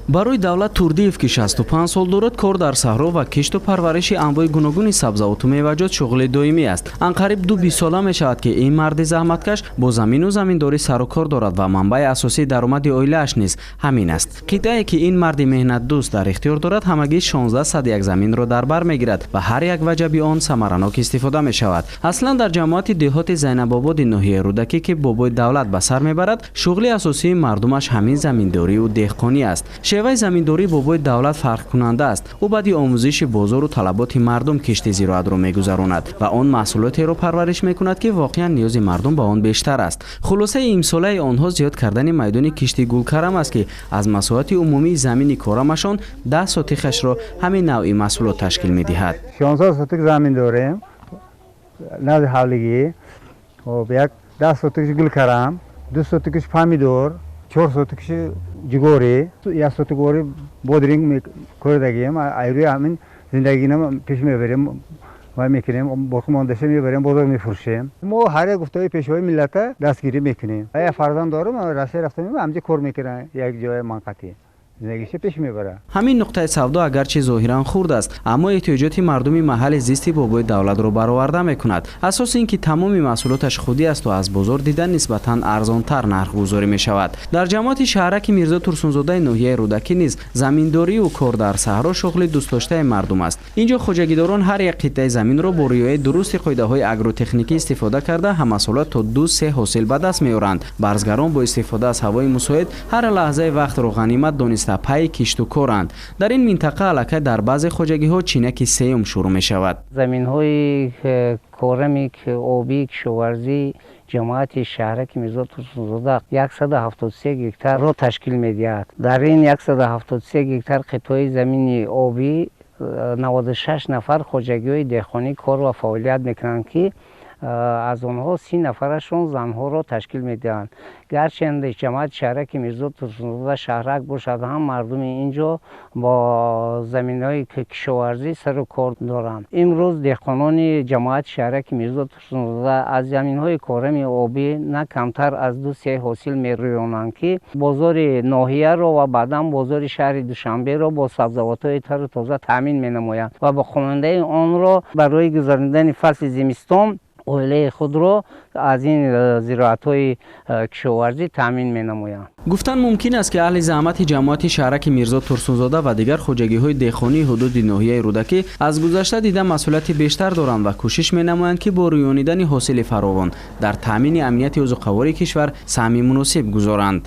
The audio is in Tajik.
Барои Давлат Турдиев, ки 65 сол дорад, кор дар саҳро ва кишту парвариши анвои гуногуни сабзавоту меваҷот шуғли доимӣ аст. Анқариб ду бистсола мешавад, ки ин марди заҳматкаш бо замину заминдорӣ сару кор дорад ва манбаи асосии даромади оилааш низ ҳамин аст. Қитъае, ки ин марди меҳнатдӯст дар ихтиёр дорад, ҳамагӣ 16 сотих заминро дар бар мегирад ва ҳар як ваҷаби он самаранок истифода мешавад. Аслан дар ҷамоати деҳоти Зайнабободи ноҳияи Рӯдакӣ, ки бобои Давлат ба сар мебарад, шуғли асосии мардумаш ҳамин заминдорию деҳқонӣ аст. Шеваи заминдории бобои Давлат фарқкунанда аст. Ӯ баъди омӯзиши бозору талаботи мардум кишти зироатро мегузаронад ва он маҳсулотеро парвариш мекунад, ки воқеан ниёзи мардум ба он бештар аст. Хулосаи имсолаи онҳо зиёд кардани майдони кишти гулкарам аст, ки аз масоҳати умумии замини корамашон 10 сотихашро ҳамин навъи маҳсулот ташкил медиҳад. 16 сотик замин дорем назди ҳавлигӣ. Хоб, як 10 сотикш гулкарам, 2 сотикш помидор, 4 сотикш ҷуворӣ, 1 сотик ори бодринг кордагием. Ай рӯи ҳамин зиндагино пеш мебарем ва мекунем, боқимондаша мебарем, бозор мефурӯшем. Мо ҳар як гуфтаҳои пешвои миллата дастгирӣ мекунем. Як фарзанд дорам, Россия рафта, ҳамҷа кор мекунам, як ҷои манқатӣ зиндагиша пеш мебарад. Ҳамин нуқтаи савдо агарчи зоҳиран хурд аст, аммо эҳтиёҷоти мардуми маҳалли зисти бобои Давлатро бароварда мекунад. Асоси ин ки тамоми маҳсулоташ худӣ асту аз бозор дида нисбатан арзонтар нархгузорӣ мешавад. Дар ҷамоати шаҳраки Мирзо Турсунзодаи ноҳияи Рӯдакӣ низ заминдорию кор дар саҳро шуғли дӯстдоштаи мардум аст. Инҷо хоҷагидорон ҳар як қитъаи заминро бо риояи дурусти қоидаҳои агротехникӣ истифода карда, ҳамасола то ду се ҳосил ба даст меоранд. Барзгарон бо истифода аз ҳавои мусоид ҳар лаҳзаи вақтро ғанимат дониста пайи кишту коранд. Дар ин минтақа аллакай дар баъзе хоҷагиҳо чинаки сеюм шурӯъ мешавад. Заминҳои корами обии кишоварзии ҷамоати шаҳраки Мирзо Турсунзода 173 гектарро ташкил медиҳад. Дар ин 173 гектар қитъаи замини обӣ 96 нафар хоҷагиҳои деҳқонӣ кор ва фаъолият мекунанд, ки аз онҳо 30 нафарашон занҳоро ташкил медиҳанд. Гарчанде ҷамоати шаҳраки Мирзо Турсунзода шаҳрак бошад ҳам, мардуми ин ҷо бо заминҳои кишоварзӣ сару кор доранд. Имрӯз деҳқонони ҷамоати шаҳраки Мирзо Турсунзода аз заминҳои корами обӣ на камтар аз ду се ҳосил мерӯёнанд, ки бозори ноҳияро ва баъдан бозори шаҳри Душанберо бо сабзавотҳои тару тоза таъмин менамоянд ва боқимондаи онро барои гузаронидани фасли зимистон оилаи худро аз ин зироатҳои кишоварзӣ таъмин менамоянд. Гуфтан мумкин аст, ки аҳли заҳмати ҷамоати шаҳраки Мирзо Турсунзода ва дигар хоҷагиҳои деҳқонии ҳудуди ноҳияи Рӯдакӣ аз гузашта дида масъулияти бештар доранд ва кӯшиш менамоянд, ки бо рӯёнидани ҳосили фаровон дар таъмини амнияти озуқавории кишвар саҳми муносиб гузоранд.